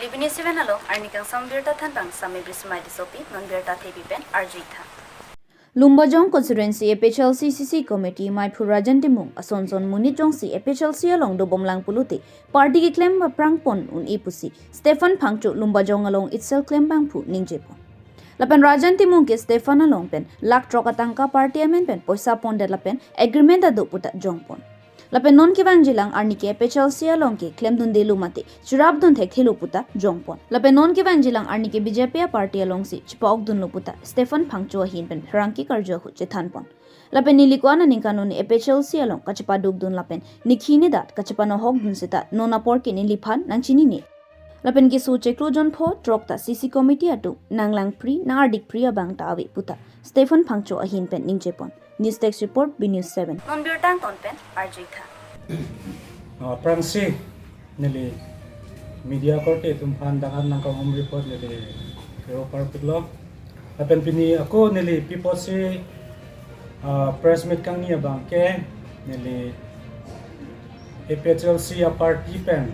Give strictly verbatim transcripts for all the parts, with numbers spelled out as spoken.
Neli B News seven along arni kangsam birta thanpang Sami Brismai Tissopi, non birta thepi pen arju-ik tha. Lumbajong Constituency A P H L C C C Committee Maiphu Rajan Timung ason son monit jongsi A P H L C along dobomlang pulote party keklem aphrang pon un-e pusi Stephen Phangcho Lumbajong along itsel klembang pu ningjepon. Lapen Rajan Timung ke Stephen along pen lakh throk atangka party amen pen poisa pondet lapen agreement ado puta jongpon. Lapen non kevangjilang arni ke A P H L C along ke klemdundelo mate cherapdun thekthelo puta jongpon. Lapen non kevangjilang arni ke B J P aparty alongsi chepa-okdunlo puta Stephen Phangcho ahin pen pherangke karju ahut chethanpon. Lapen neli ko-an aningkan un A P H L C along kachepadukdun lapen nikhi nidat kachepanohokdun seta non apor ke neliphan nangchinine. Lapen keso chiklo jon pho throk ta C C committee atum nanglangpri nang-ardikpri abang ta ave puta Stephen Phangcho ahin pen ningjepon. News Desk Report, B News seven. Non birta angton pen arju-ik tha. Ah, aphrangsi neli media korte atum aphan dak an nangkahum report neli kero parpiklo. Lapen pini ako neli pi apotsi, ah, press meet kangni abang ke neli A P H L C aparty pen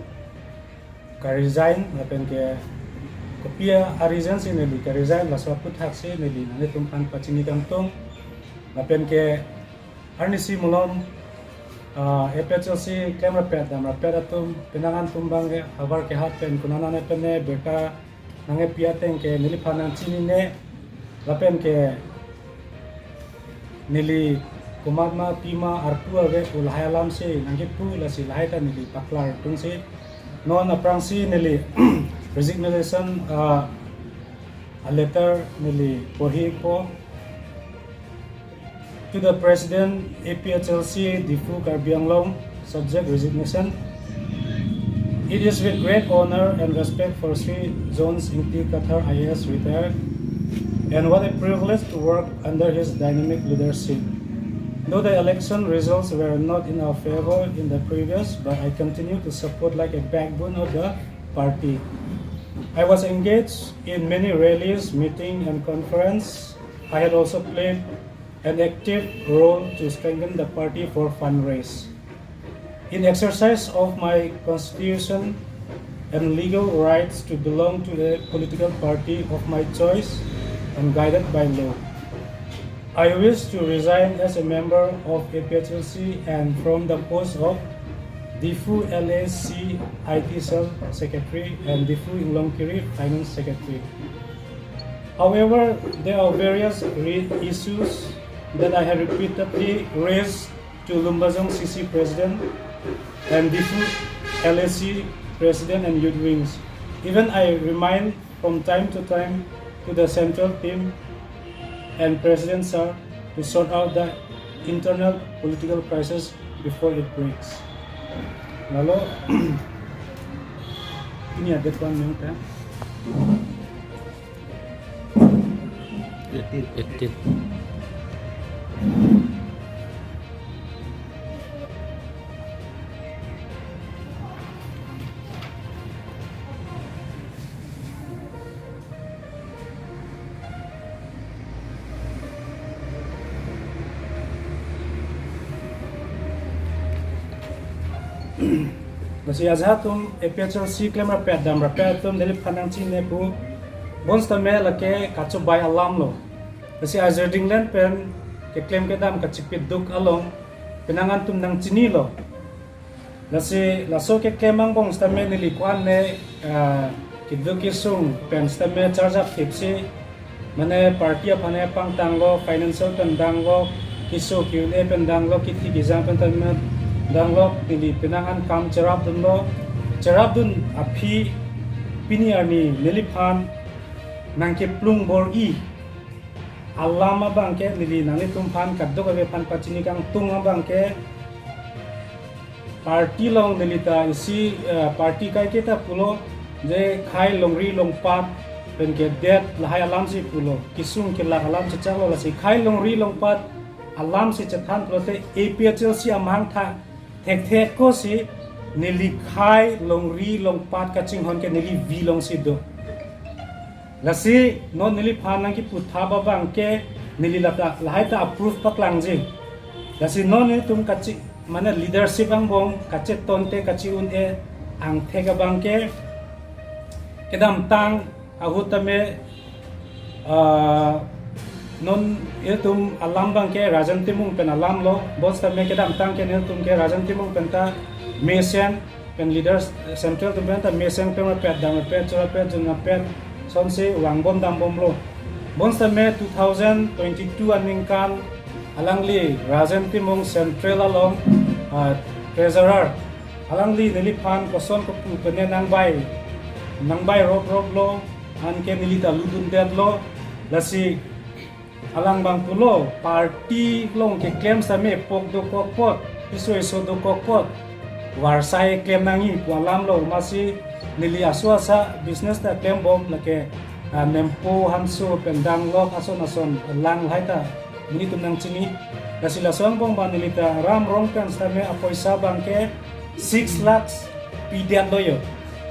ka-resign lapen ke kopi a-reason si neli ka-resign laso aputhaksi neli nanglitum aphan pachini kangtung. Lapen ke arnisi malom, ah, A P H L C klem rapet dam rapet atum penang an atum abang ke havar kehat pen konat nane pen ne birta nangkepi ateng ke neliphan nangchinine lapen ke neli komatma pima arpu ave pu lahai alamsi nangkepu lasi lahai ta neli paklar tungsi non aphrangsi neli resignation, ah, a letter neli porhipo. To the President, A P H L C, Diphu, Karbi Anglong, subject resignation. It is with great honor and respect for Shri Jones Ingti Kathar I A S retired, and what a privilege to work under his dynamic leadership. Though the election results were not in our favor in the previous, but I continue to support like a backbone of the party. I was engaged in many rallies, meeting and conference. I had also played an active role to strengthen the party for fundraise. In exercise of my constitution and legal rights to belong to a political party of my choice and guided by law, I wish to resign as a member of A P H L C and from the post of Diphu L A C I T Cell Secretary and Diphu Inglongkiri Finance Secretary. However, there are various re-, issues that I have repeatedly raised to Lumbajong C C President and Diphu L A C President and Youth Wings. Even I remind from time to time to the central team and President Sir to sort out the internal political crisis before it breaks. Lalo, ini ada tuan yang kan? Eighteen. Eighteen. Lasi ajahak atum A P H L C klem rapet dam rapet atum neliphan nangchinine pu bonsitame lake kachobai alam lo. Lasi ajir dinglen pen keklem kedam kachipiduk along penang an atum nangchinilo. Lasi laso keklem angbong sitame neli ko-an ne, ah, keduk kesung pen sitame charjap thipsi, mane party aphan ne pangtanglo, financial pen danglo, keso ke-un-e pen danglo, kithi kejang pen tame danglo, neli penang an kam cherapdunlo, cherapdun aphi pini arni neliphan nangkeplung bor-i alam abang ke neli nanglitum aphan kadokave aphan pachini kangtung abang ke party along neli ta isi, eh, party kaike ta pulo je khei longri longpat pen kedet lahai alamsi pulo, kesung kelak alam chechaklo, lasi khei longri longpat alamsi chethan pulote A P H L C amahang tha thekthe ako si neli khei longri longpat kachinghon ke neli V alongsi do. Lasi non neliphan nangkeputhap abang ke neli lata lahai ta approve paklangji. Lasi non nelitum kachi, mane leadership angbong kachetonte kachi-un-e angthek abang ke Kedamtang ahut tame, ah, non ilitum alam abangke Rajan Timung pen alam lo, bonsitame kedamtang ke nelitum ke Rajan Timung pen ta mesen pen leaders, eh, central atum pen ta mesen pen rapet, dam rapet, chorapet, jun rapet, sonsi vangbom dambomlo. Bonsitame two thousand twenty-two aningkan alangli Rajan Timung central along, ah, treasurer. Alangli neliphan koson kopu pen nangbai, nangbai rop rop lo, anke neli ta lutdundetlo, lasi alang abang pulo, party along keklem sitame pok dokok apot, iso iso dokok apot, varsai klem nangji pu alam lo, masi neli aso asa business ta klembom lake, ah, nempo hanso pen danglok ason ason lang lahai ta nelitum nangchini. Lasi lason angbong abang neli ta Ram Rongpen sitame apoisa abangke six lakhs pidetlo yo.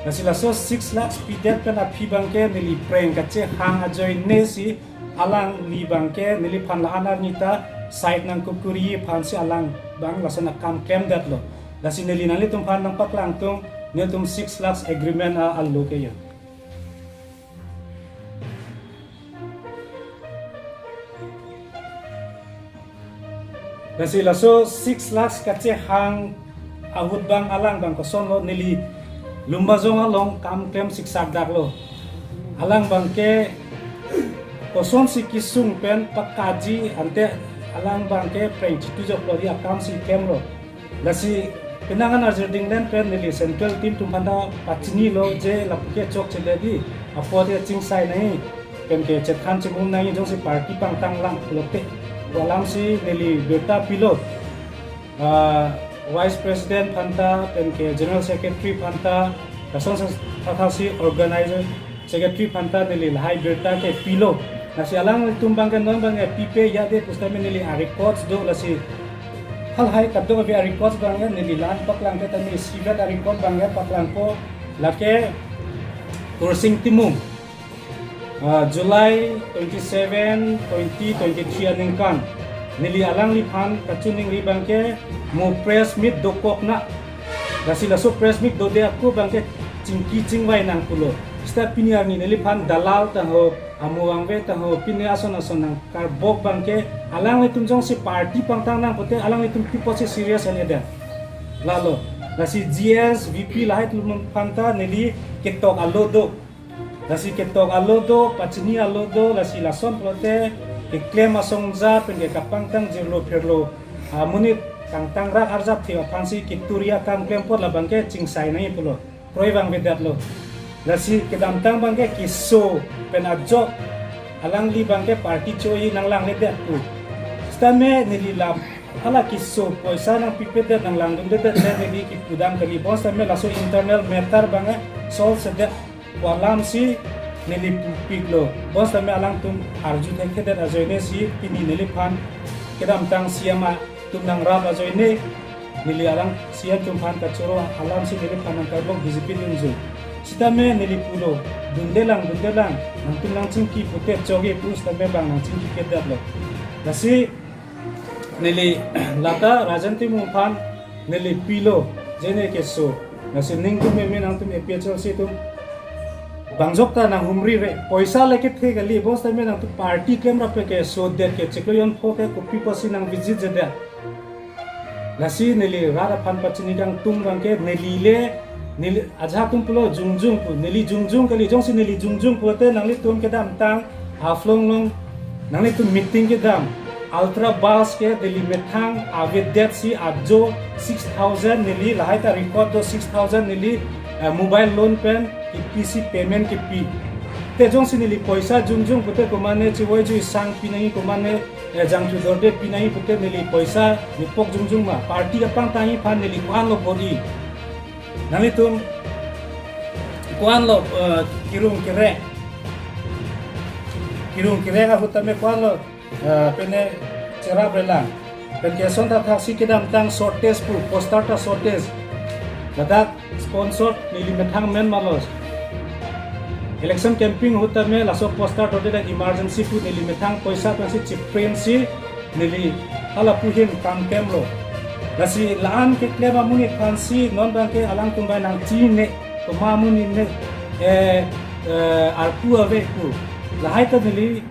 Lasi laso six lakhs pidet pen aphi abangke neli preng kachehang ajoine si alangli abangke neliphan la-an arni ta side nangkukuri aphansi alang abang lason akam klemdetlo. Lasi neli nanglitum aphan nangpaklangtung, nelitum six lakhs agreement a-alo ke yo. Lasi laso six lakhs kachehang ahut abang alang abang kosonlo, neli Lumbajong along kam klem siksak daklo. Alang abangke kosonsi kesung pen pakaji ante alang abangke preng chitu joklo ri akam si klemlo. Lasi penang an arjir dinglen pen neli central team atum aphan ta pachinilo je lapu ke chokche dadi, apot ke chingsai nangji, pen ke chethan chimum nangji, jongsi party pangtang lang lote pu alamsi neli birta pilo. Ah, vice president aphan ta, pen ke general secretary aphan ta, lason sa-, sathasi organizer secretary aphan ta neli lahai birta ke pilo. Lasi alangtum abangke non abangke pipe ya de pusitame neli a-records do, lasi halahai kadokave a-records abangke neli la-an paklangte tame isivet a-record abangke paklangpo, lake Kursing Timung, ah, July twenty-seven, twenty twenty-three aningkan neli alangliphan kachiningri abangke mo press meet dokok na. Lasi laso press meet dode ako abangke chingki chingvai nang pulo. Seta pini arni neliphan dalal ta ho, amo vangve ta ho, pini ason ason nangkarbok abangke alanglitum jongsi party pangtang nang pute alanglitum pi apotsi serious an eda. Lalo, lasi G S, V P lahai atum aphan ta neli ketok alo do. Lasi ketok alo do, pachini alo do, lasi lason pulote keklem asong ja pen ke kapangtang jirlo pherlo amonit kangtang rak arjap the aphansi keturi akam klem apot labangke chingsai nangji pulo. Kroi vangvedatlo. Lasi kedamtang abangke keso pen ajok alangli abangke party cho-i nanglangledet pu. Sitame neli la hala keso poisa nangpipedet nanglangdundedet le neli kipudam kali, bonsitame laso internal matter abangke solve sedet pu alamsi neli pupiklo. Bonsitame alangtum arju thekthedet ajoine si pini neliphan kedamtang C M atum nangrap ajoine neli alang C M atum aphan kachoro alamsi neliphan nangkarbok B J P dunjun. Sitame neli pulo, dundelang, dundelang, nangtum nangchingki pute choge pu sitame bang nangchingkikedatlo. Lasi neli lata Rajan Timung aphan neli pilo, je ne keso. Lasi ningduk meme nangtum A P H L C atum bangjok ta nanghumri re. Poisa le kethe kali, bonsitame nangtum party klem rap ke sodet ke chiklo jon pho ke kopi apotsi nangvisit jedet. Lasi neli rat aphan pachini kangtung abangke neli le, neli ajahak atum pulo jongjong pu, neli jongjong kali, jongsi neli jongjong pute nanglitum kedamtang Haflong along nanglitum meeting kedam, Ultra Bus ke neli methang avedet si ajo six thousand neli lahai ta record do, six thousand neli, eh, mobile loan pen kepisi payment kepi. Te jongsi neli poisa jongjong pute komane chevoi jui sang pi nangji, komane, eh, jangthu dorde pi nangji pute neli poisa nepok jongjong ma? Party kapangtangji aphan neli ko-anlo bor-i? Nanglitum ko-anlo, eh, kirung kirek, kirung kirek ahut tame ko-anlo, eh, pine cherap relang. Pen ke ason ta thaksi kedamtang shortage pu, poster ta shortage. Ladak sponsor neli methang men malos. Election campaign ahut tame laso poster dodedet emergency pu neli methang poisa pensi chiprint si neli hala pu ahin kam klemlo. Lasi la-an keklem amonit aphansi non abangke alangtum bai nangchine, komat amonit ne, eh, eh, arpu ave pu. Lahai ta neli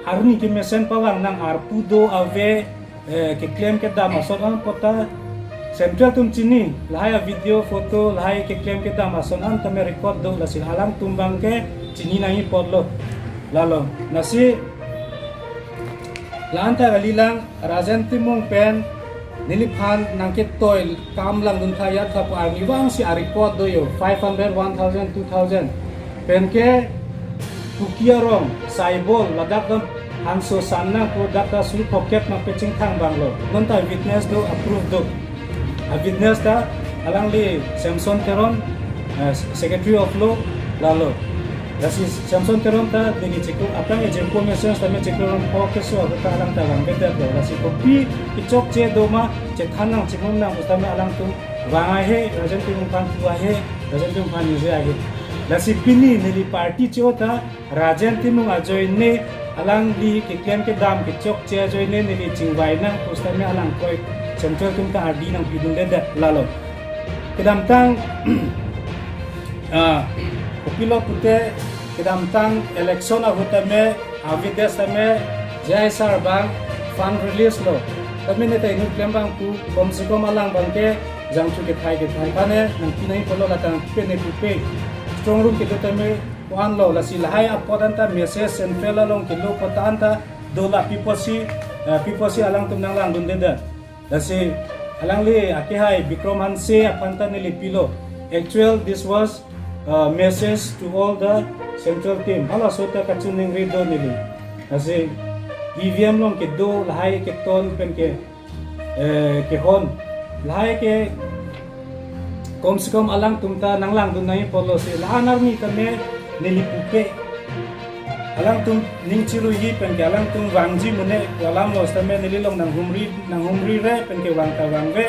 arni kemesen pavang nang, arpu do ave, eh, keklem kedam ason an apot ta Central atum chini, lahai a video photo, lahai keklem kedam ason an tame record do, lasi alangtum abangke chini nangji apotlo. Lalo, lasi la-an ta kalilang, Rajen Timung pen neliphan nangketoi kam langdun tha ya tha pu arnivang si a-record do yo, five hundred, one thousand, two thousand. Penke Kuki arong, Saibol, ladak dam hangso san nang pu dak ta suri pocket ma pechingthang abanglo. Non ta witness do, a-proof do. A-witness ta alangli Samson Teron, eh, Secretary of Law, lalo. Lasi Samson Teron ta neli chiklo, aphrang ejempo mesen tame chiklo ron po keso ahut ta alang ta vangvedet lo. Lasi kopi kechokche do ma, chethan nang, chimum nang pu tame alangtum vang ahe, Rajen Timung aphan pu ahe, Rajen Timung aphan ningje ahe. Lasi pini neli party che-o ta Rajen Timung ajoine, alangli keklem kedam kechokche ajoine neli chingvai nang pu tame alang koi Central atum ta ardi nangpidundedet, lalo. Kedamtang, ah, kopilo pute, kedamtang election ahut tame, avides tame, J I sir abang fund release lo. Tame ne ta inut klem abang pu, kom se kom alang abangke jangchu kethai kethai aphan ne nangpi nangji apotlo, la tangpi ne pupe. Strong room kedo tame ko-an lo, lasi lahai apot an ta message Central along kelo apot an ta do, la pi apotsi, eh, pi apotsi alangtum nanglangdundedet. Lasi alangli akehai Bikram Hanse aphan ta neli pilo. Actual, this was, uh, message to all the Central team. Halaso ta kachiningri do neli. Lasi E V M along kedo lahai keton penke, eh, kehon. Lahai ke kom se kom alangtum ta nanglangdun nangji apotlo si la-an arni tame neli pupe. Alangtum ning chiruiji penke alangtum vangji mune pu alam lo tame neli along nanghumri, nanghumri re penke vang ta vangve.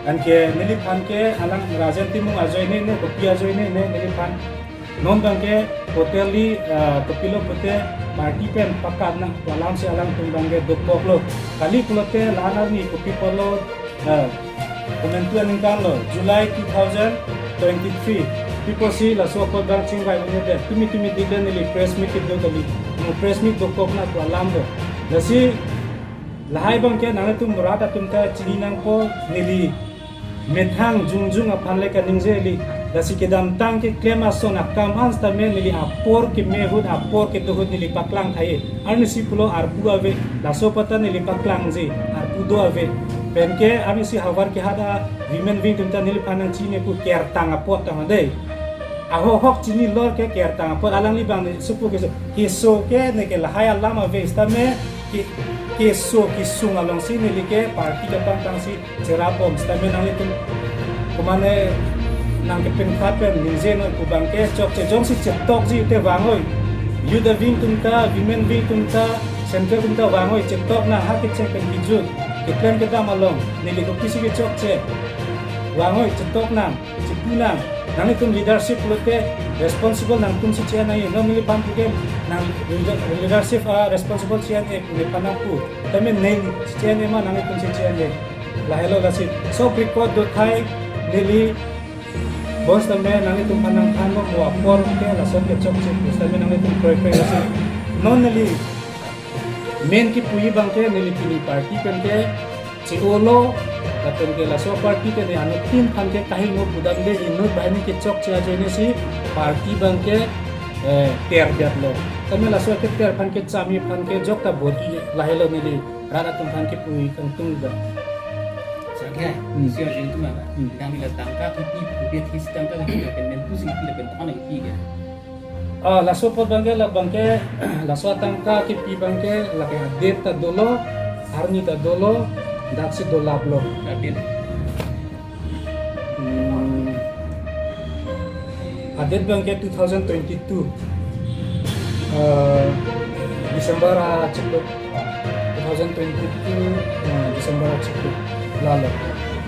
Anke neliphan ke alang Rajen Timung ajoine ne, kopi ajoine ne, neliphan non abangke totally, ah, kopilo pute party pen pakat nang pu alam si alangtum abangke dokoklo. Kali pulote la-an arni kopi apotlo, ah, komantu aningkan lo, July two thousand twenty-three. Pi apotsi laso apot abang chingvai un'edet, tumi tumi dikle neli press meet kedo kali. Mo press meet dokok nang pu alam lo. Lasi lahai abangke nanglitum rat atum ta chini nangpo, neli methang jongjong aphan le kaningje kali. Lasi kedamtang keklem ason akam an tame neli apor keme ahut, apor kedo ahut neli paklang tha-e. Arnisi pulo arpu ave, laso apot ta neli paklangji, arpu do ave. Penke arnisi havar kehat a women wing atum ta neliphan nangchini pu kertang apot tang adei. Ahok ahok chini lor ke kertang apot, alangli abang ne supu keso. Keso ke neke lahai alam ave tame ke, keso kesung alongsi neli ke party kapangtangsi cherapbom tame nanglitum komane nangkepen khat pen ningje non pu abangke chokche, jongsi chetokji te vangoi. Youth wing atum ta, women wing atum ta, Central atum ta vangoi, chetok nang, ha kecheng pen kijut, keklem kedam along neli kopisi kechokche. Vangoi, chetok nang, chipu nang. Nanglitum leadership pulote responsible nangtum si che-en nangji. Non neliphan puke nang leader-, leadership a responsible che-en-e pu nephan nangpu. Tame neli che-en-e ma, nanglitum si che-en-e. Lahelo lasi. So record do thai neli bos tame nanglitum aphan nangthanlo, mo apor ke lason kechokche pu tame nanglitum kroi kroi lasi. Non neli main kipuji abangke neli pini party penke che-olo, lapenke laso party ke ne anuttin aphan ke kahingno pudamde, inut banghini kechokche ajoine si party abangke, eh, ter biat lo. Tame laso keter aphan kechami aphan ke jok ta bor-i, lahelo neli rat atum aphan kipuji kangtung ga. Sir ke, Hmm. sir jeng tu mana? Hmm. Dang ila tangka kipi, kipi this tangka kipi, pen men tu sing kipi, pen thon kipi ke. Ah, laso apot abangke, la abangke, laso atangka kipi abangke, lake a-date ta dolo, arni ta dolo, daksi dolaplo. A-date? Hmm. A-date abangke two thousand twenty-two, eh, December achiklo, two thousand twenty-two, eh, December achiklo, lalo.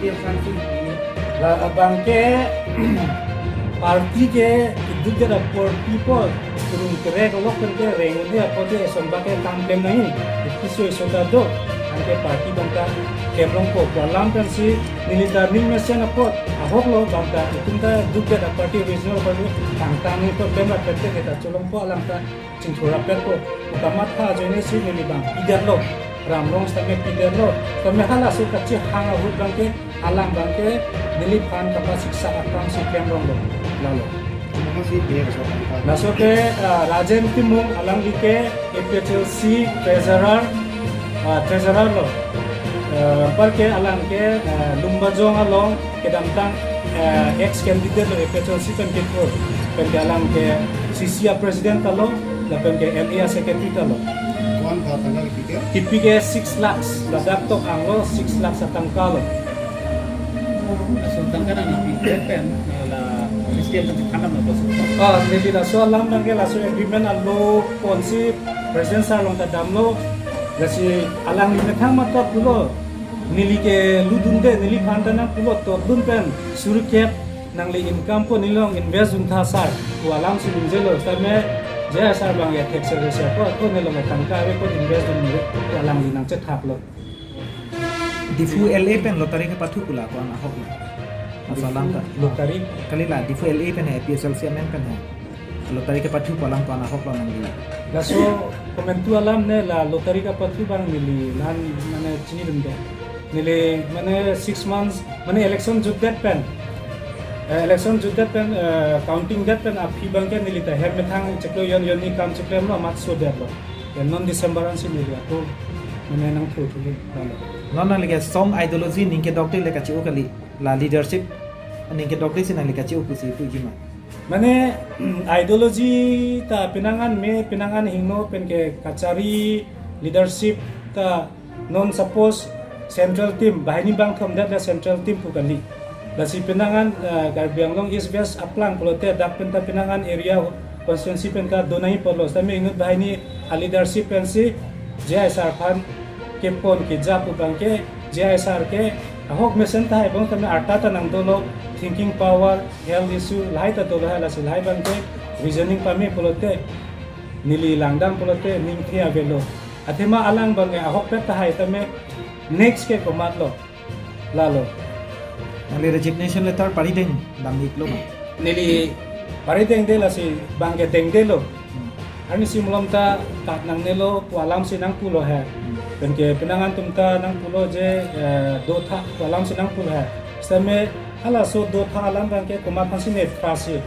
Iya, Fransing. La abangke party ke keduk ke da party po, kurung kerek lok ke reng de apot ke eson abangke kam klem nangji. Kiso eson ta do, anke party abangke Klemlongpo pu alam pensi neli ta ning mesen apot ahok lo bang ta itum ta duk det a party, regional party tangtang ni apot klemrap pet ke ta cholongpo, alam ta chingthurrap petpo pu kamatha ajoine si neli bang pidetlo. Ram Rong sitame pidetlo. Sitame halaso kachehang ahut bang ke alang bang ke neliphan kapasiksak akam si klemronglo. Lalo. Mama si dia so. Laso ke, ah, Rajen Timung, alangli ke A P H L C treasurer, ah, treasurer lo. Eh, anparke alang ke, eh, Lumbajong along kedamtang, eh, ex candidate lo A P H L C pen kethur. Pen ke alang ke C C a president ta lo, lapen ke L A a secretary ta lo. Ko-an ba tangka kipi ke? Kipi ke six lakhs, ladak tok anglo six lakhs atangka lo. Laso tangka nangpi pen, eh, la Christian kan tangka nang lo. Oh, neli laso alam nang ke laso agreement alo ponsi president sir along ta damlo. Lasi alangli methang matha pulo. Neli ke ludunde, neliphan ta nangpulo tordun pen suri kep nangli income po nelilong invest duntha sir pu alam si ningjelo. Sitame J I sir bang ya tax service ya ko, ko nelong ya tangka ave ko invest dun pu alangli nangchethaklo. Diphu L A pen lottery kepathu pu la ko-an ahok lo? Laso alam ta. Lottery? Kalila, Diphu L A pen hai, A P H L C amen pen hai, lottery kepathu pu alam ko-an ahok lo nangli? Laso komantu alam ne, la lottery kepathu bang neli lan mane chinidunde. Neli mane six months, mane election jutdet pen, eh, election jutdet pen, eh, counting det pen aphi bang ke neli ta hem methang chiklo jon jon ni kam chiklo lo amat sodetlo. Ya non December ansi neli ako mane nangthu thuli. Non nangli ke song ideology ning kedokte le kachi-o kali, la leadership ning kedokte si nangli kachi-o pusi puji ma? Mane, ideology ta penang an me, penang an hingno pen ke kachari leadership ta non suppose central team, banghini bangthom det la central team pu kali. Lasi penang an, eh, Karbi Anglong East West aplang pulote dak pen ta penang an area constituency pen ta donai pulo. Sitame inut banghini a leadership pensi J I sir aphan kepon keja pu bang ke J I sir ke ahok mesen tahai bang tame arta ta nangdolo, thinking power, health issue lahai ta dolo hai, lasi lahai bang ke reasoning pame pulote neli langdam pulote ningthe avelo. Athema alang bang ke ahok pet tahai tame next ke komatlo. Lalo. Nangli resignation letter parideng dam-iklo ma? Neli paridengde, lasi bang ke dengdelo. Hmm. Arnisi malom ta kat nangnelo pu alam si nangpulo he. Hmm. Pen ke penang an atum ta nangpulo je, eh, dotha pu alam si nangpulo he. Sitame halaso dotha alam bang ke komat aphansi ne phrasi.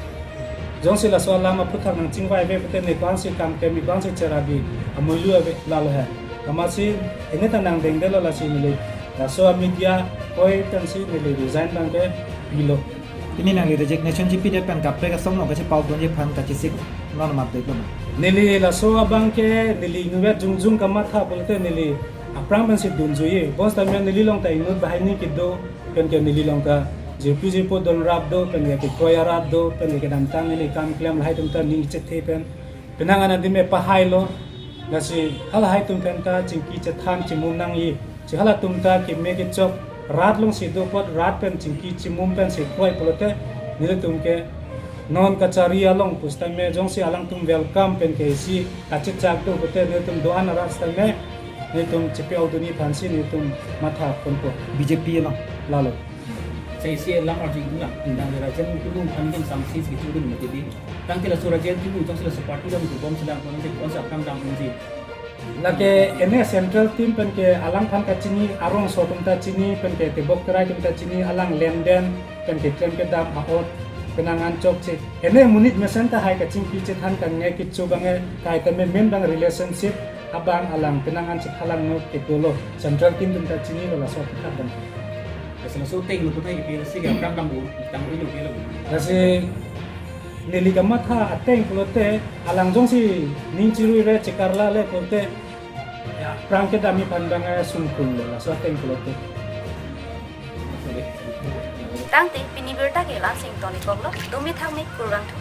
Jongsi laso alam aphuthak nangchingvai ave pute ne ko-ansi kam klem, ne ko-ansi cherap-i amuilu ave, lalo he. Amatsi ne ta nangdengdelo, lasi neli laso a media koi pensi neli resign bang ke pilo. Pini nangli resignation chipidet pen kaprek asong no kachepaudunji aphan kachesik non mat dek lo ma? Neli laso abang ke neli inutvet jongjong kamatha pulote neli aphrang pensi dunjuiye. Bonsitame neli along ta inut banghini kedo, pen ke neli along ta jirpi jirpo donrap do, pen ke kekroi arat do, pen ke kedamtang neli kam klem lahai atum ta ning chethe pen penang an adim me pahailo. Lasi halahai atum pen ta chingki chethan chimum nangji. Si halatum ta keme kechok rat alongsi do apot rat pen chingki chimum pensi kroi pulote nelitum ke non kachari along pusitame jongsi alangtum welcome pen ke isi kachechak do pute nelitum do-an arat sitame nelitum chepaudunji aphansi nelitum matha ponpo. B J P along? Lalo. Sa isi alam arju ikdun lang. Hmm. Nangli Rajen Timung aphan kin samsi si kichudun mati di. Tangte laso Rajen Timung jongsi laso party dam tu bomsi lang, ko-ansi ko-ansi aphrang damdunji? Lake ene central team pen ke alangphan kachini, arongso atum ta chini, pen ke tebok terai atum ta chini, alang lenden, pen ke klem kedam a-ot, penang an chokche. Ene monit mesen tahai kachingki chethan kangne kichu bang ke, kaita memen bang relationship abang alang penang an chephalangno kedolo, central team atum ta chinilo laso aphuthak bang. Laso laso ateng lo puthai A P H L C ke aphrang damlo, damlo lo ke lo. Lasi neli kamatha ateng pulote alang jongsi ning chirui re chekarla le pulote, ya, aphrang kedamji aphan bang, eh, sungkun lo laso ateng pulote. Tangte pini birta ke la-ansi ingtonikoklo, dumi thakmi, kurvangthu.